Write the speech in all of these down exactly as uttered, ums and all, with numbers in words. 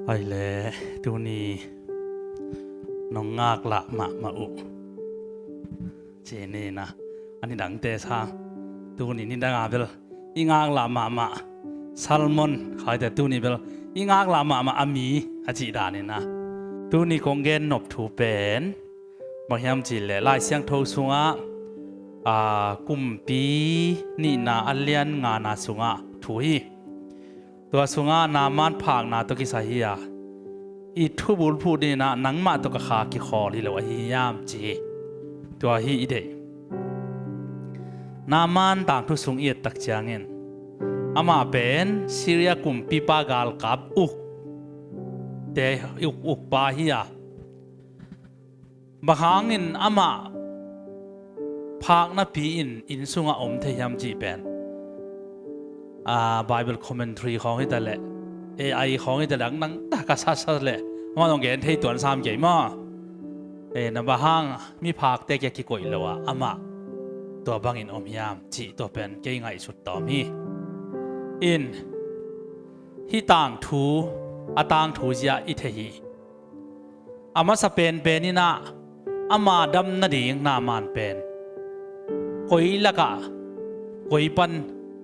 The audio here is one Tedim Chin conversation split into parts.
Ai le, tuni nong ngaklah mahmah uh. Ci ni na, a nidangte sang. Tuni nidanga bel i ngaklah mahmah. Salmon khaite tuni bel i ngaklah mahmah a mi a cih danin na. Tuni kong gen nop thu pen bang hiam cih leh Lai Siangtho sungah, a, Kumpi nihna a lian ngana sungah thu hi. Tua sungah Naaman phakna tawh kisai hi a, i thubulphuh dingin ah nangmah tawh ka kha kikhawl hi lo ahi hiam ci hi. Tua hi i deih. Naaman tangthu sung i et tak ciangin amah pen Syria kumpipa galkap uk te uk, ukpa hi a, bang hangin amah phak napi-in inn sungah om thei hiam cih pen, a, Bible commentary khawng hi ta leh, A I khawng hi ta leh, ang nang ta ka sasa leh amah zong gen thei tuan sam kei maw? E, na bang hang miphakte kia kikoih lo a amah tua bangin om hiam cih tua pen kei ngaihsut tawm hi. In, hih tangthu, a tangthu zia i thei hi. A masa penpen in ah ama dam nading Naaman pen koi lakah koi pan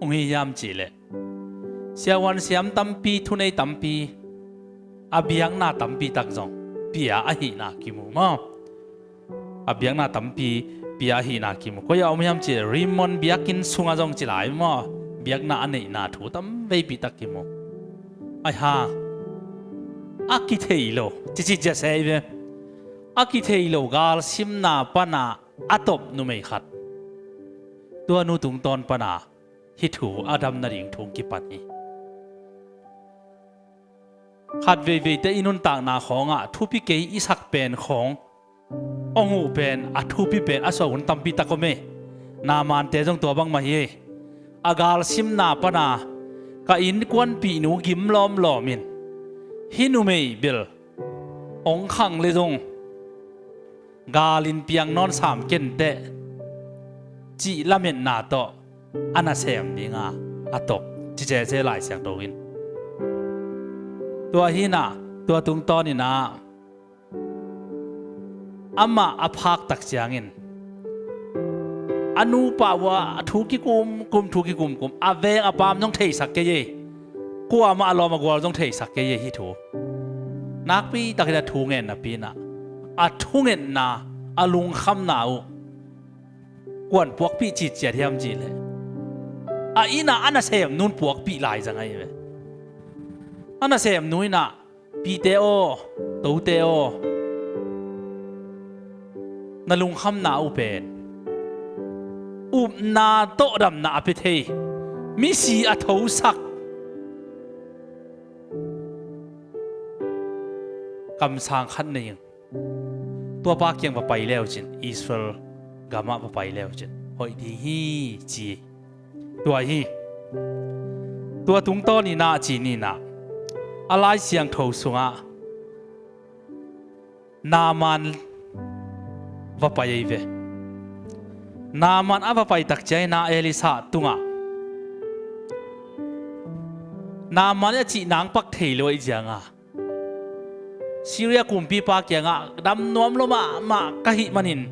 hong hi hiam cih leh, siavuan siam tampi, thunei tampi, a biakna tampi tak zong pia ahihna kimu maw? A biakna tampi pia ahihna kimu. Koi ah om hiam cih leh Rimmon biakinn sungah zong ci lai maw? Biakna a neihna thu tam veipi tak kimu. Ai hang, a kithei lo, cici cia se i ve. A kithei lo galsimna pana a top numei khat, tua nu tungtawn pana hih thu a dam nading thu hong kipan hi. Khat veiveite i nuntakna khawngah thupi kei i sak pen khawng hong huh pen, a thupi pen a suah hun tampi tak om e. Naamante zong tua bang mah hi. A galsimna pana ka innkuanpihnu gim lawmlawm in, hih numei bel hong khang le zong gal in piang nawn sam kenteh cih lametna tawh a nasem dinga a top, ci cece Lai Siangtho in. Tua hi na, tua tungtawn in ah amah a phak tak ciangin a nupa uh a thu kikumkum, thu kikumkum, a veng a paam zong theisak kei e. Kuamah a lawm a gual zong theisak kei e hih thu. Nakpi takin a thu ngen napi in ah, a thungetna, a lungkhamna uh kuan puakpih citciat hiam cih leh, a inn ah a nasemnu in puakpih lai zang ahi ve. A nasemnu in ah, pite aw, tote aw, na lungkhamna uh pen upna tawh damna a pia thei, misi a thosak kamsang khat nei ing. Tuapa kiang va pai leucin, Israel gamah va pai leucin hoih ding hi, ci. Tua hi. Tua tungtawn in ah ci ni na, a Lai Siangtho sungah Naaman va pai ahi ve. Naaman a va pai tak ciangin ah Elisha tungah, Naaman a cih nang pak thei lo ahi cianga, Syria kumpipa kiangah dam nuam lo mahmah ka hih manin,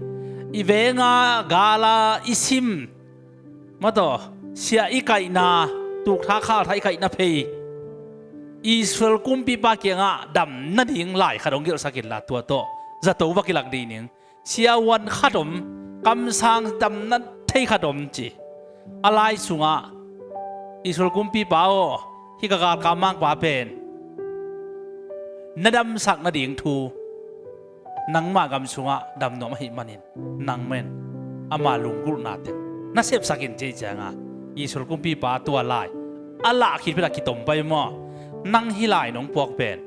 i venga gala i sim, mataw, sia i kaihna, tukthak khalthak i kaihna phei, Israel kumpipa kiangah dam nading lai khat hong gelhsak inla, tua tawh zato va kilak dih ning. Siavuan khat om, kamsang damna thei khat om ci. A lai sungah, Israel kumpipa aw, hih ka galkap mangpa pen na damsak nading thu, nangmah gam sungah dam nuam ahih manin, nang men ama lunggulhna teng na sepsak in, ci cianga, Israel kumpipa tua lai a lah khit phet a kitom pai maw? Nang hih lai nong puak pen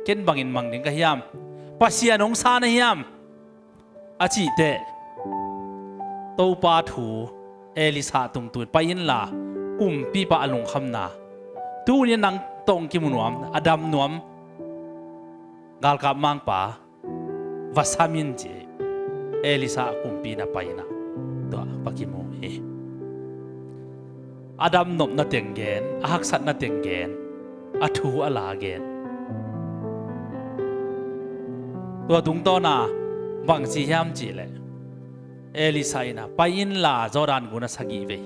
ken bangin mang ding ka hiam? Pasian hong sa na hiam? A cih teh, Topa thu, Elisha tung tu in pai inla, kumpipa a lungkhamna, tuni nang tawh hong kimu nuam, a dam nuam galkap mangpa va sam in, ci. Elisha kumpi na pai in ah tua va kimu hi. A dam nopna teng gen, a haksatna teng gen, a thu a la gen. Tua tungtawna bang ci hiam cihleh, Elisha in ah, "Pai inla Jordan gun ah sagih vei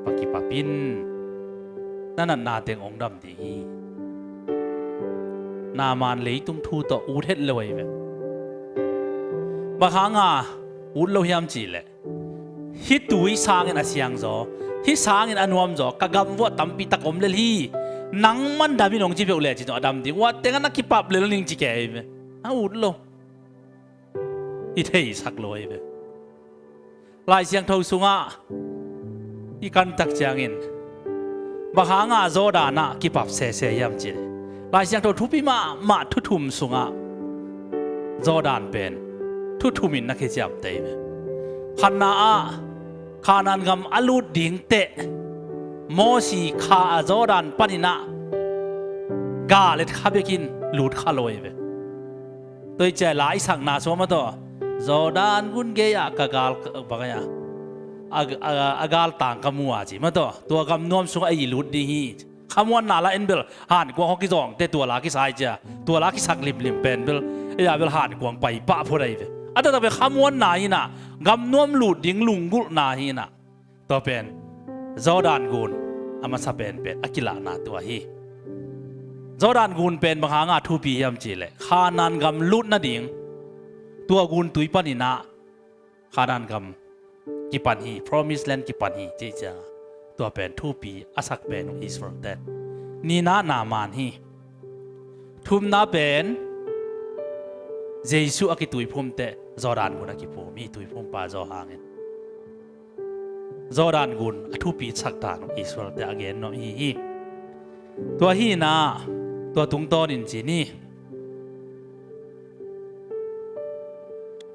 va kipap in, na natna teng hong dam ding hi." Naaman leitung thu tawh ut het lo ahi ve. Bang hanga ut lo hiam cihleh, "Hih tui sangin a siangzaw, hih sangin a nuamzaw ka gam vuah tampi tak om lel hi. Nangman dam in hong ci peuh lecin zong a dam ding, ua tengah na kipap lel ning," ci kei ve. A ut lo. I theisak lo ahi ve. Lai Siangtho sungah i kantak ciangin, bang hanga Jordan ah kipap sese hiam cihleh, Lai Siangtho thupi mahmah thu thum sungah Jordan pen thu thumin na kiciamteh hi ve. Khatna ah, Kanaan gam a lut ding teh Mosi kha a Jordan panin ah gal et kha bekin lut kha lo ahi ve. Tua i ciah la i sakna sua mataw, Jordan gun gei-ah ka gal, bang a, a, a, a galtang ka mu a ci mataw, tua gam nuam sungah ei lut ding hi. Khamuanna la en bel hankuang hawh kizawngte tua la kisai cia, tua la kisak limlim pen bel, ei-a bel hankuang pai pah phot ahi ve. A taktak bel khamuanna hinah, gam nuam lut ding lunggulhna hinah. Tua pen Jordan gun a masa penpen a kilahna tua hi. Jordan gun pen bang hanga thupi hiam cihleh, Kanaan gam lut nading tua gun tui paninah Kanaan gam kipan hi, Promised Land kipan hi cih cianga tua pen thupi a sak pen uh Israel ten. Nihna Naaman hi. Thumna pen Jesuh a kituiphumte Jordan gun a kiphum hi, tuiphumpa zaw hangin. Jordan gun a thupi sak dan uh Israelte a gen nuam hi hi. Tua hinah, tua tungtawnin ci ni.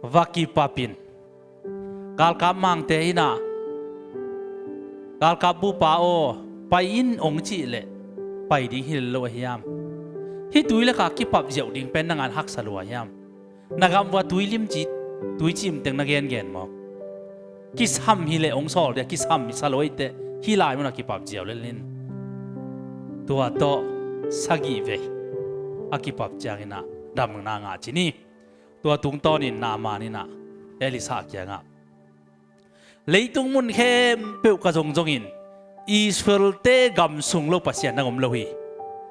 Va kipapin, galkap mangte hinah, galkap bupa aw, pai in hong cihleh pai ding hi lel lo a hiam? Hih tui laka kipap ziau ding pen na ngan haksa lua hiam? Na gam vua tui limci, tui cimteng na gengen maw? Kisam hileh hong sawl dia, kisam hi sa lo ahi teh hih lai munah kipap ziau lel in. Tua tawh sagih vei a kipap cianginah damna ngah ci ni. Tua tungtawnin Naaman inah Elisha kiangah, "Leitung mun khempeuh ka zongzongin Israelte gam sung lo Pasian nang om lo hi.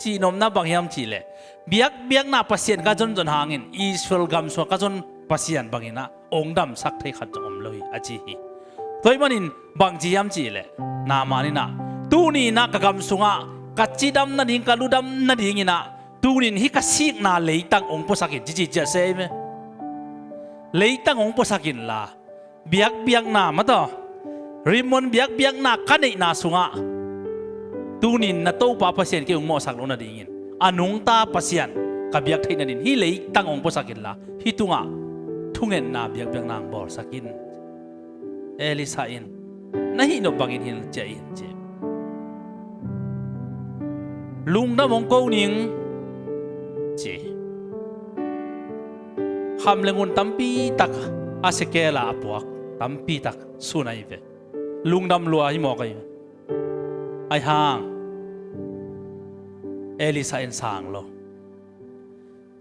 Cihnopna bang hiam cihleh, biakbiakna Pasian ka zonzon hangin Israel gam sungah ka zon Pasian banginah hong damsak thei khat zong om lo hi," a ci hi. Tua ahih manin bang ci hiam cihleh, Naaman inah, "Tuninah ka gam sungah ka cidam nading, ka ludam nadinginah tunin hih ka sikna leitang hong puasakin," cici ciah se ahi ve. Leitang hong puasakin la, biakbiakna mataw, Rimmon biakbiakna ka neihna sungah tunin na Topa Pasian kei hong mawhsak loh nadingin a nungta Pasian ka biak theih nadin hih leitang hong puasakin la, hih tungah thungetna biakbiakna hong bawlsakin. Elisha in, "Na hih nop bangin hi in," ci-a in ci. "Lungdam hong ko ning," ci. Kham le ngun tampi tak a sekel a puak tampi tak sun ahi ve. Lungdam lua hi mawk ahi ve. Ahi hang Elisha in sang lo.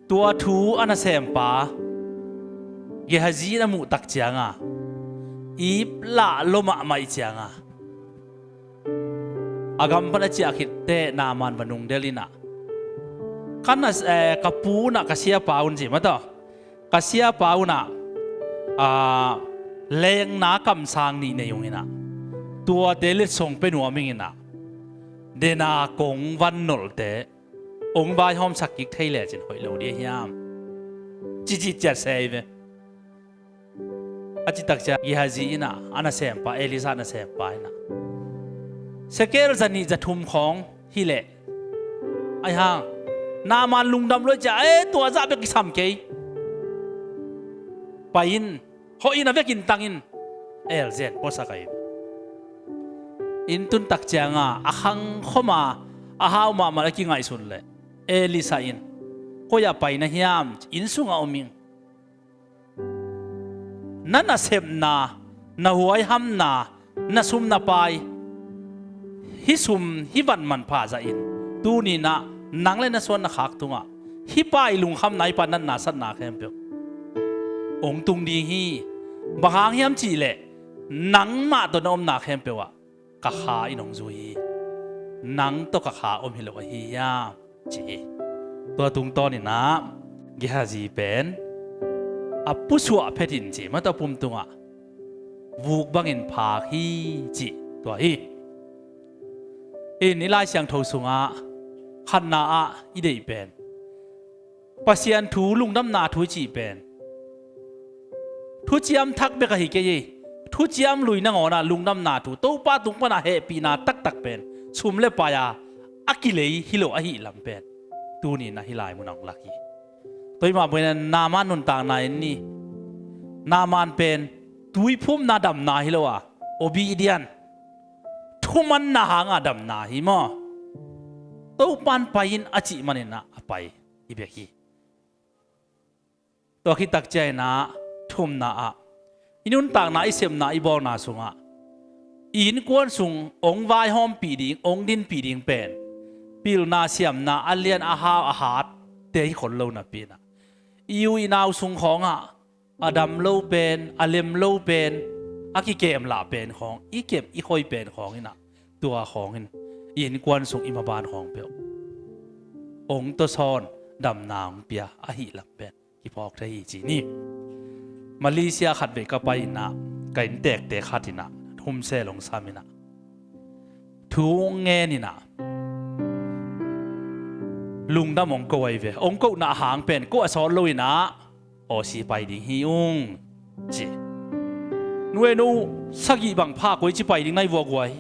Tua thu a nasempa Gehazi in a muh tak cianga ip lah lo mahmah ih cianga a gam pan a ciah khit teh Naaman va nungdel inah, "Ka na, eh, ka pu unah, ka siapa un," ci mataw, "ka siapa unah, ah, lengna kamsang nih nei ung inah, tuate letsong pe nuam ing inah, dena kong van nolhte hong vaihawmsak kik thei lecin hoih lo dih hiam?" Cici ciat se ahi ve. A citak ciah Gehazi inah a nasempa, Elisha nasempa inah, "Sekel zanih zathum khawng hileh," ahi hang Naaman lungdam lua ciah, "Eh, tua zah bek kisam kei. Pai in, hawh in, a vekin tang in," elzen puasak ahi. Inn tun tak cianga a khang khoma a hau mahmah a kingaihsun leh Elisha in, "Koi-ah pai na hiam? Inn sungah om ing. Na nasepna, na huaihamna, na sum na pai, hih sum hih van manpha zahin tuninah nang le na suan na khak tungah hih pa ii lungkhamna, hih pa natna satna khempeuh hong tung ding hi. Bang hang hiam cih leh nangmah tawh na omna khempeuh ah ka Kha in hong zui hi. Nang tawh ka Kha om hi lo ahi hiam, ci hi. Tua tungtawn in ah Gehazi pen a pusuah phet in ci, mah tawh pum tungah vuk bangin phak hi, cih tua hi. In i Lai Siangtho sungah khatna ah i deih pen Pasian thu, lungdamna thu i cih pen thuciam thak bek ahi kei hi. Thuciam lui nangawnah lungdamna thu, Topa tung panah hehpihna taktak pen sum le pai-a a kilei hi lo ahih lam pen tuni-in ah hih lai munah hong lak hi. Tua ahih mah bangin Naaman nuntakna en ni. Naaman pen tuiphumna damna hi lo a, obedient, thumanna hanga damna hi maw. Topan pai in a cih manin ah a pai hi bek hi. Tua khit tak ciangin ah thumna ah i nuntakna, i sepna, i bawlna sungah i innkuan sung hong vaihawmpih ding, hong dinpih ding pen pilna siamna a lian, a hau, a hat te hi khol lo napi-in ah i u i nau sung khawngah a dam lo pen, a lem lo pen, a kikemlah pen khawng, i kem i khoi pen khawng in ah tua khawng in i innkuan sung, i maban khawng peuh hong tawsawn, damna hong pia ahih lam pen kiphawk thei hi ci ni. Malaysia khatvei ka pai in ah ka inntekte khat in ah thumsel hong sam in ah thu hong ngen in ah lungdam hong ko ahi ve. Hong kohna hang pen ko a sawt lo in ah Aussie pai ding hi ung, ci. Nu e, no sagih bang pha, koici pai ding na hi vua guai?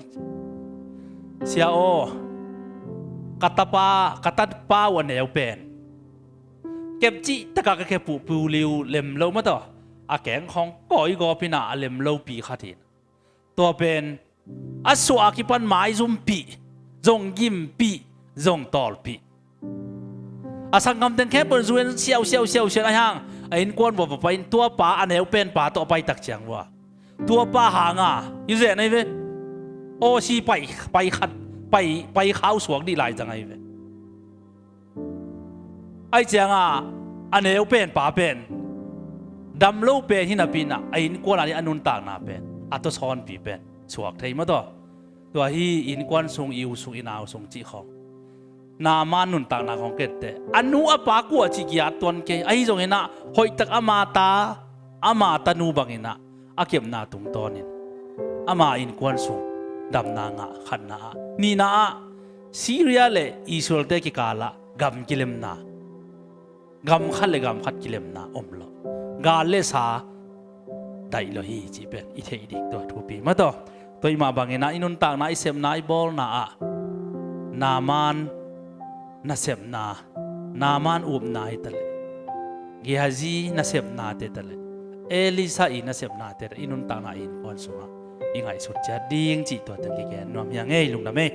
Sia aw, ka tapa, ka tapa uh a neu pen kepcih taka ka kep uh, puliu lem lo mah tawh a keng khawng kawigawp in ah a lem lopi khat hi. Tua pen a suah a kipan maizumpih, zong gimpih, zong tawlpih. A sanggam teng khempeuh in zu-en siau, siau, siau, siau, ahi hang a innkuan vua va pai in, tua pa a neu pen pa tawh a pai tak ciang vua, tua pa hanga hi zen ahi ve. Aussie pai, pai khat, pai, pai khau suak dih lai zang ahi ve. Ahi cianga a neu pen pa pen dam lo pen hi napi-in ah a innkuan a ding a nuntakna pen a tawsawnpi pen suak thei mah tawh. Tua hi innkuan sung, i u sung, i nau sung cih khawng Naaman nuntakna khawng kette. A nu a pa kua cih ki-at tuan kei. Ahi zongin ah hoihtak ama ta, ama tanu bangin ah a kepna tungtawnin ama innkuan sung damna ngah, khatna ah. Nihna ah Syria le Israel-te kikalah gam kilemna, gam khat le gam khat kilemna om lo. Gal le sa daih lo hi cih pen i theih ding tua thupi mah tawh. Tua ahih mah bangin ah i nuntakna, i sepna, i bawlna ah Naaman nasepna, Naaman upna hi taleh, Gehazi nasepnate taleh, Elisha i nasepnate taleh i nuntakna, i innkuan sungah i ngaihsut ciat ding cih tua teng kigen nuam hi ing ei. Lungdam ei.